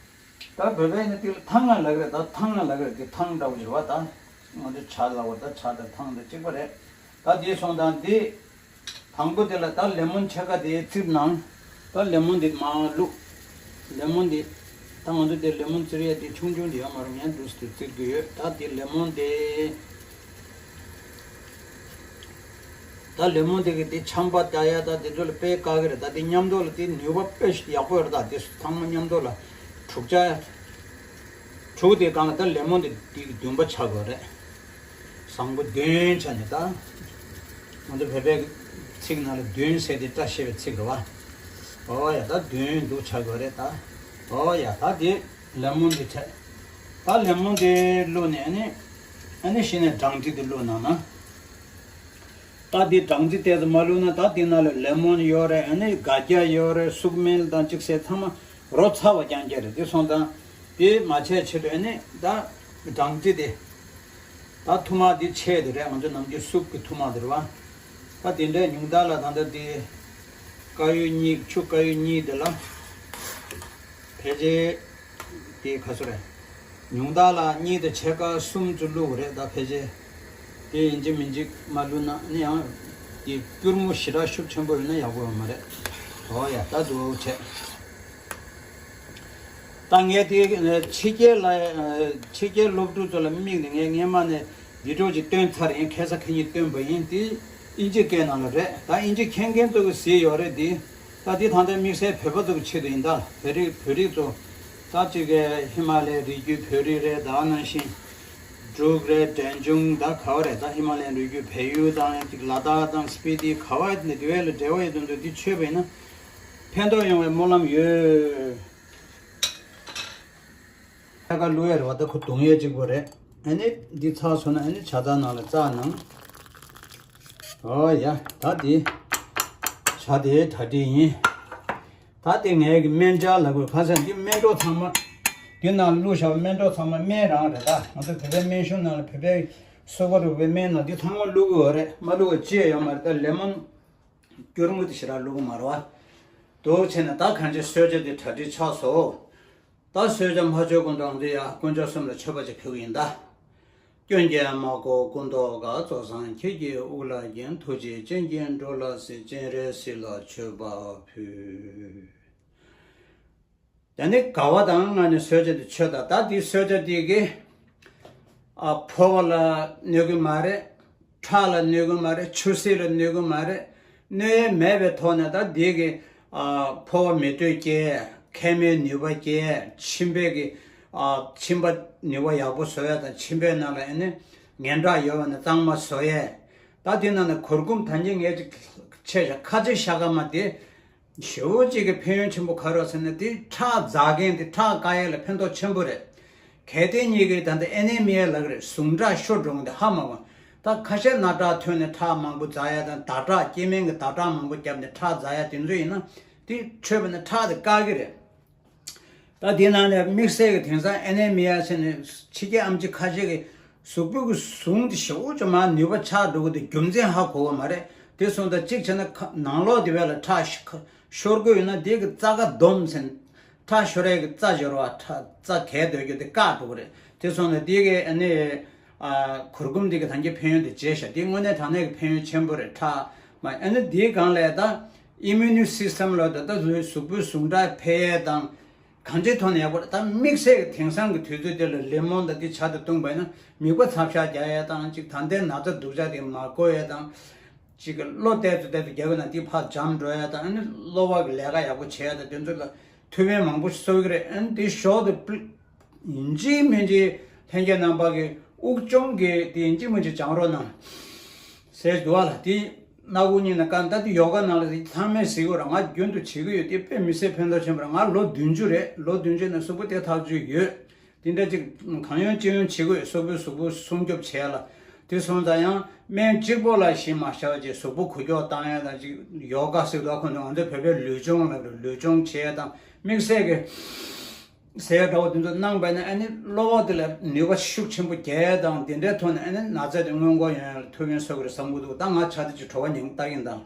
ད་བོད་པས་ནི་དེ་ལ་ཐང་ང་ལབ་ཀྱི་རེད། ད་ཐང་ང་ལབ་ཀྱི་རེད། དེ་ཐང་འདྲ་བོ་ཞིག་རེད་པ། ད་ང་ཚོ་ཇ་ལབ་པ། ད་ཇ་དང་ཐང་དང་གཅིག་པ་རེད། ད་དེ་སོང་ཙང་དེ་དང་པོ་དེ་ལ་ད་ལེ་མོན་ཕྱེད་ཀ་དེ་བཙིར་གནང་། ད་ལེ་མོན་དེ་མར་བླུགས། ལེ་མོན་དེ་ད་ང་ཚོ་དེ་ལེ་མོན་བཙིར་ཡས་དེ་ཆུང་ཆུང་དེ་ཡོད་མ་རེད། ངས་འདུག་སེ་བཙིར་གྱི་ཡོད། ད་དེ་ལེ་མོན་དེ། ད་ལེ་མོན་དེ་གི་དེ་ཆམ་པ་ད་ཡ་ད་དེ་ཚོ་ལ་དཔེ་དཀའ་གི་རེད། ད་དེ་མཉམ་དུ་ལ་དེ་ནུས་པ་དཔེ་ཡག་པོ་ཡོད་རེད། ད་དེ་ཚང་མ་མཉམ་དུ་ལ་དྲུག་ཆ། དྲུག་དེ་གང་ལ་ད་ལེ་མོན་དེ་དེ་གི་བདུན་པ་ཆགས་དགོས་རེད། བཟང་པོ་བདུན་ཆ་ནས་ད་ང་ཚོ་བོད་པའི་ཚིག་ནང་ལ་བདུན་ཟེར་དེ་བཀྲ་ཤིས་པའི་ཚིག་རེད་པ། ཨོ་ཡ། ད་བདུན་འདུག་ཆགས་དགོས་རེད་ད། ཨོ་ཡ། ད་དེ་ལེ་མོན་དེ་བྱས། ད་ལེ་མོན་དེ་བླུགས་ནས་ཨ་ནི། ཨ་ནི་གཞི་ནས་སྦྲང་རྩི་དེ་བླུགས་གནང་ན། ད་འདི་སྦྲང་རྩི་ཏོག་ཙམ་མ་བླུགས་ན། ད་འདི་ནང་ལ་ལེ་མོན་ཡོད་རེད། ཨ་ནི་སྒ་སྐྱ་ཡོད་རེད། སུག་སྨེལ་དང་གཅིག་བྱས་ཚང་མ་རོ་ཚ་བ་རྐྱང་རྐྱང་རེད། དེ་སོང་ཙང་དེ་མ་བྱས་ཆེད་དུ་ཨ་ནི་ད་སྦྲང་རྩི་དེ། ད་ཐུར་མ་དེ་ཆེ་དེ་རེད། ང་ཚོ་ནམ་རྒྱུན་སུབ་ཀྱི་ཐུར་མ་དེ་རེད་པ། ད་དེ་འདྲའི་ཉུང་མཐའ་ལ་ད་ལྟ་དེ་དཀར་ཡོལ་གཉིས། ཆུ་དཀར་ཡོལ་གཉིས་དེ་ལ་ཕལ་ཆེར། དེ་ག་ཚོད་རེད། ཉུང་མཐའ་ལ་གཉིས་དང་ཕྱེད་ཀ་གསུམ་ཙམ་བླུགས་པ་རེད། ད་ཕལ་ཆེར་དེ་ཡིན་གཅིག་མིན་གཅིག་མ་བླུགས་ན་ནི་ཡང་དེ་སྐྱུར་མོ་ཞེ་དྲག་ཤུགས་ཆེན་པོ་ཡོད་ན་ཡག་པོ་ཡོད་མ་རེད། འོ་ཡ། ད་འདུག་བྱས། ད་ངས་དེ་ཕྱི་རྒྱལ་ལ། ཕྱི་རྒྱལ་སློབ་ཕྲུག་ཚོ་ལ་དམིགས་ནས་ངས་སྔས་མ་ནས་བི་ཌི་ཡོ་ཅིག་བཏོན་ཚར་ཡིན། ཁ་སང་ཁ་ཉིན་བཏོན་པ་ཡིན། དེ་དབྱིན་ཇི་སྐད་ནང་ལ་རེད། ད་དབྱིན་ཇི་མཁྱེན་མཁན་ཚོ་གིས་གཟིགས་ཡོད་རེད་དེ། ད་འདི་ད་ལྟ་དམིགས་བསལ་བོད་པ་ཚོ་གི་ཆེད་དུ་ཡིན། ད་བོད་རིགས། བོད་རིགས་ཚོ། ད་ཅིག་གི་ཧི་མ་ལའི་རི་རྒྱུད་བོད་རིགས་རེད། ད་ནང་བཞིན་འབྲུག་རེད། འབྲས་ལྗོངས་ད་ག་བ་རེད། ད་ཧི་མ་ལའི་རི་རྒྱུད་བལ་ཡུལ་དང་ཅིག་ལ་དྭགས་དང་སྤི་ཏི་ག་བ་ནས་དེ་བས་ལ་འབྲེལ་བ་ཡོད་དོན་དུ་འདི་ཆོས་པ་ཡིན་ན། ཕན་ཐོགས་ཡོང་བའི་སྨོན་ལམ་ཡོད། ཐད་ཀར་བླུག་ཡས་རེད་བ། ད་ཁོ་བརྡུང་ཡས་གཅིག་པོ་རེད། ཨ་ནི་འདི་ཚར་སོང་ན་ཨ་ནི་ཇ་རྩ་ནང་ལ་བཙགས་གནང་། ཨོ་ཡ། ད་འདི་ཇ་དེ་གྲ་སྒྲིག་ཡིན། ད་དེ་ངའི་གི་སྨན་ཇ་ལབ་དགོས། ཁ་སང་འདི་སྨན་གྲོགས་ཚང་མ་འདི་ནང་བླུགས་བཞག་པ་སྨན་གྲོགས་ཚང་མ་སྨན་རང་རེད། ད་ང་ཚོ་བོད་པའི་སྨན་གཞུང་ནང་ལ་བོད་པའི་སོ་པ་རུ་བའི་སྨན་ནང་འདི་ཚང་མ་བླུག་གི་ཡོད་རེད། མ་བླུག་པ་ཅི་ཡང་ཡོད་མ་རེད། ད་ལེ་མོན་སྐྱུར་མོ་དེ་ཞེ་དྲག་བླུག་གི་མ་རེད་བ། འདུག་བྱས་ནས་ད་གང་ཅི་གསོལ་ཇ་དེ་གྲ་སྒྲིག་ཆགས་སོང་། ད་གསོལ་ཇ་མ་མཆོད་གོང་དུ་ང་ཚོ་ཡ་དཀོན་མཆོག་གསུམ་ལ་མཆོད་པ་ཅིག་ཕུལ་གི་ཡིན་ད། སྐྱོན་ཀུན་མ་གོས་སྐུ་མདོག་དཀར། རྫོགས་སངས་ཁྱེད་ཀྱི་དབུ་ལ་བརྒྱན། ཐུགས་རྗེ་ཅན་གྱི་འགྲོ་ལ་གཟིགས། སྤྱན་རས་གཟིགས་ལ་མཆོད་པ་ཕུལ། ད་ནི་དགའ་བ་དང་ངང་ནས་གསོལ་ཇ་དེ་མཆོད་ད། ད་འདི་གསོལ་ཇ་འདི་གིས་ཨ་ཕོ་བ་ལ་གནོད་གི་མ་རེད། ཁྲག་ལ་གནོད་གི་མ་རེད། ཆུ་སྲིན་ལ་གནོད་གི་མ་རེད། གནོད་ཡས་མེད་པའི་ཐོག་ནས་ད་འདི་གིས་ཨ་ཕོ་བ་མེ་དྲོད་སྐྱེད། མཁལ་མའི་ནུས་པ་སྐྱེད། མཆིན་པའི་གི་ཨ་མཆིན་པ་ནུས་པ་ཡག་པོ་བཟོ་ཡས་དང་། མཆིན་པའི་ནང་ལ་ཨ་ནི་ངན་ཁྲག་ཡོད་པ་ན་གཙང་མ་བཟོ་ཡས། ད་འདི་ནང་ནས་གུར་གུམ་ད་གིན་ངས་ཅིག་ཆད་བཞག་ཁ་ཆེ་ཤ་ཀ་མ་དེ། ཞེ་པོ་ཅིག་གི་ཕན་ཡོན་ཆེན་པོ་ག་རེ་ཟེར་ན། དེ་ཁྲག་འཛག་མཁན་དེ་ཁྲག་བཀག་ཡས་ལ་ཕན་ཐོགས་ཆེན་པོ་རེད། གལ་ཏེ་ཉིད་ཀྱིས་ད་ལྟ་ཨེ་ནི་མི་ཡ་ལབ་ཀྱི་རེད། ཟུངས་ཁྲག་ཤོར་འགྲོ་མཁན་དེ་ཧ་མ་གོ། ད་ཁ་ཤས་རྣག་ཁྲག་ཐོན་ནས་ཁྲག་མང་པོ་འཛག་ཡས་དང་། ཟླ་ཁྲག་སྐྱེ་དམན་གྱི་ཟླ་ཁྲག་མང་པོ་བརྒྱབ་ནས་ཁྲག་འཛག་ཡས་དེ་ཚོ་ཡིན་ན་དེ་མཆོད་པ་ན་ཁྲག་དེ་བཀག་གི་རེད། ད་དེའི་ནང་ནས་དམིགས་བསལ་གྱི་དེང་སང་ཨེ་ནི་མི་ཡ་ཟེར་ནས་ཕྱི་རྒྱལ་ཨེམ་ཆི་ཁ་ཤས་ཀྱི་གཟུགས་པོ་གི་ཟུངས་དེ་ཞེ་པོ་ཅིག་མར་ནུས་པ་ཆག་འགྲོ་གི་འདུག་རྒྱུ་མཚན་ཧ་གོ་གི་མ་རེད། དེ་སོང་ཙང་གཅིག་བྱས་ན་ཁ་ནང་ལོགས་དེ་བས་ལ་ཁྲག་ཤ་ཤོར་གི་ཡོད་ན་དེ་གི་རྩ་ཁ་སྡོམ་ཟེར་ནས། ཁྲག་ཤོར་ཡས་ཀྱི་རྩ་སྦྱོར་བ། ཁྲག་རྩ་གས་སྡོད་རྒྱུ་དེ་བཀག་འགྲོ་གི་རེད། དེ་སོང་ཙང་དེ་གི་ཨ་ནི་ཨ་གུར་གུམ་དེ་གི་ད་གིན་ཕན་ཡོན་དེ་བརྗེད་ཤག་དེ་དངོས་གནས་དྲང་གནས་ཀྱི་ཕན་ཡོན་ཆེན་པོ་རེད། ཁྲག་མ་ཨ་ནི་དེའི་སྒང་ལ་ད་ཨི་མུ་ནི་སི་སི་ཊམ་ལ་ད་ལྟ་གཟུགས་པོའི་ཟུངས་ཁྲག་འཕེལ་ཡས་དང་། གང་ཅིའི་ཐོག་ནས་ཡག་པོ་རེད། ད་དམིགས་བསལ་གྱི་དེང་སང་གི་དུས་ཚོད་དེ་ལ་ལེ་མོན་དང་དེ་ཇ་དེ་བཏུངས་པ་ཡིན་ན་མིད་པ་ཚབས་ཆེ་རྒྱག་ཡས་དང་། ཅིག་ད་ལྟའི་ན་ཚ་སྡུག་ཅག་དེ་མ་འགོ་ཡས་དང་། ཅིག་གི་གློ་བཏབ་ཏུ་བཏབ་ཏུ་རྒྱག་པ་ན་དེ་ཕར་འཇམ་འགྲོ་ཡས་དང་། ཨ་ནི་གློ་བ་གི་ལས་ཀ་ཡག་པོ་བྱེད་ཡས་དང་། དེ་ཚོ་ལ་ཐུགས་ཕན་མང་པོ་གསོས་ཀྱི་རེད། ཨ་ནི་དེ་ཞོར་དུ་པི་ཡིན་གཅིག་མིན་གཅིག་ལྷན་རྒྱས་རྣམ་པ་གི་དབུགས་གཅོང་གི་དེ་ཡིན་གཅིག་མིན་གཅིག་སྦྱང་རོགས་གནང་ཟེར་འདུག་བ་ལ། དེ་སྣ་ཁུག་གཉིས་ནས་བཀག་ད་དེ་ཡོ་ག་ནང་ལ་དེ་ཚང་མས་གཟིགས་དགོས་རེད། ང་རྒྱུན་དུ་བྱེད་ཀྱི་ཡོད། དེ་དཔེ་མི་སྲིད་ཕན་ཐོགས་ཆེན་པོ་རེད། ང་ལོ་བདུན་ཅུ་རེད། ལོ་བདུན་ཅུ་ནས་གཟུགས་པོ་དེ་ཐག་ཆོད་ཡོད། དེ་འདྲ་ཅིག་གང་ཡོང་ཅི་ཡོང་བྱེད་དགོས། སོག་པོའི་གཟུགས་པོ་སྲུང་སྐྱོབ་བྱས་ལ། དེ་སོང་ཙང་ཡང་སྨན་གཅིག་པོ་ལ་གཞི་མ་བཞག་པ་ཅིག་གཟུགས་པོ་འགུལ་སྐྱོད་བཏང་ཡས་དང་། ཅིག་ཡོ་ག་ཟེར་དུས་ཁོ་ཚོ་ང་ཚོའི་བོད་པའི་ལུས་སྦྱོང་ལ་ལུས་སྦྱོང་བྱས་དང་། དམིགས་བསལ་གྱི་ཟས་འདྲ་བོ་དེ་ཚོ་གནང་པ་ན་ཨ་ནི་གློ་བ་དེ་ལ་ནུས་པ་ཤུགས་ཆེན་པོ་རྒྱག་ཡས་དང་། དེ་འདྲའི་ཐོག་ནས་ཨ་ནི་ན་ཚ་དེ་སྔོན་འགོག་ཡོང་ཡས་ལ་ཐུགས་ཕན་གསོས་ཀྱི་རེད་བསམ་གྱི་འདུག་ད་ང་ཇ་དེ་ཅིག་བྲོ་བ་ཉིན་ལྟ་གིན་དང་།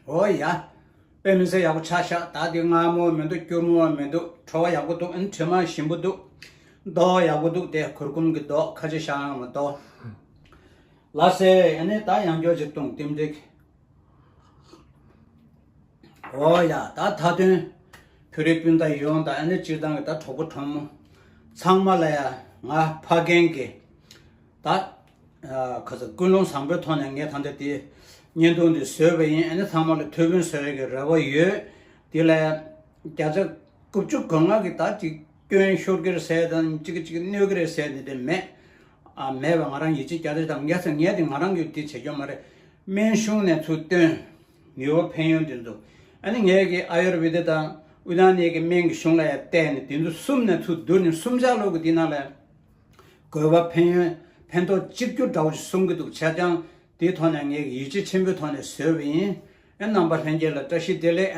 ཨོ་ཡ། དཔེ་མི་སྲིད་ཡག་པོ་ཆགས་ཤག་ད་དེ་མངར་མོ་མི་འདུག་སྐྱུར་མོ་མི་འདུག་བྲོ་བ་ཡག་པོ་འདུག་ཨ་ནི་དྲི་མ་ཞིམ་པོ་འདུག་མདོག་ཡག་པོ་འདུག་དེ་གུར་གུམ་གྱི་མདོག་ཁ་ཆེ་ཤ་ཡང་མ་གཏོགས། ལགས་སེ། ཨ་ནི་ད་ཡང་བསྐྱར་ཅིག་བཏུང་། ཏིམ་ཏིག་ཨོ་ཡ། ད་མཐའ་དོན་བོད་རིགས་སྤུན་ཟླ་ཡོངས་དང་། ཨ་ནི་སྤྱིར་བཏང་གི་ད་གྲོགས་པོ་གྲོགས་མོ་ཚང་མ་ལ་ཡ་ང་ཕ་རྒན་གྱི་ད་ཨ་ག་ཚོད་ཀུན་སློང་བཟང་པོའི་ཐོག་ནས་ངས་ད་ལྟ་དེ་བརྙན་ཐུང་འདི་བཟོས་པ་ཡིན། ཨ་ནི་ཚང་མ་ལ་ཐུགས་ཕན་གསོས་ཡས་ཀྱི་རེ་བ་ཡོད། དེ་ལ་བརྒྱ་ཆ་དགུ་བཅུ་གོ་ལྔ་གི་ད་ཅིག་སྐྱོན་ཤོར་གྱི་རེད་ཟེར་དང་། ཅིག་ཅིག་གནོད་ཀྱི་རེད་ཟེར་ནས་དེ་མེད། ཨ་མེད་པ་ང་རང་ཡིད་ཆེས་བརྒྱ་ཆ་བརྒྱ་དང་། ངས་ཟེར་ངས་དེ་ང་རང་གིས་དེ་བྱེད་རྒྱུ་མ་རེད། སྨན་གཞུང་ནས་ཚུར་བཏོན། ནུས་པ་ཕན་ཡོན་དེ་ཚོ། ཨ་ནི་ངས་ཀྱི་ཨ་ཡུར་བེ་དཱ་དང་ཨུ་ན་ནི་གི་སྨན་གྱི་གཞུང་ལ་ཡང་བལྟས་ནས་དེ་ཚོ་གསུམ་ནས་ཚུར་བསྡུར་ནས་གསུམ་ཆ་ལོག་གི་དེ་ནང་ལ་དགོས་པ་ཕན་ཡོན་ཕན་ཐོགས་གཅིག་གྱུར་འདྲ་བོ་ཞིག་གསུང་གི་འདུག་བྱས་ཙང་དེའི་ཐོག་ནས་ངས་ཀྱི་ཡིད་ཆེས་ཆེན་པོའི་ཐོག་ནས་བཟོས་པ་ཡིན། ཨ་རྣམ་པ་ལྷན་རྒྱས་ལ་བཀྲ་ཤིས་བདེ་ལེགས།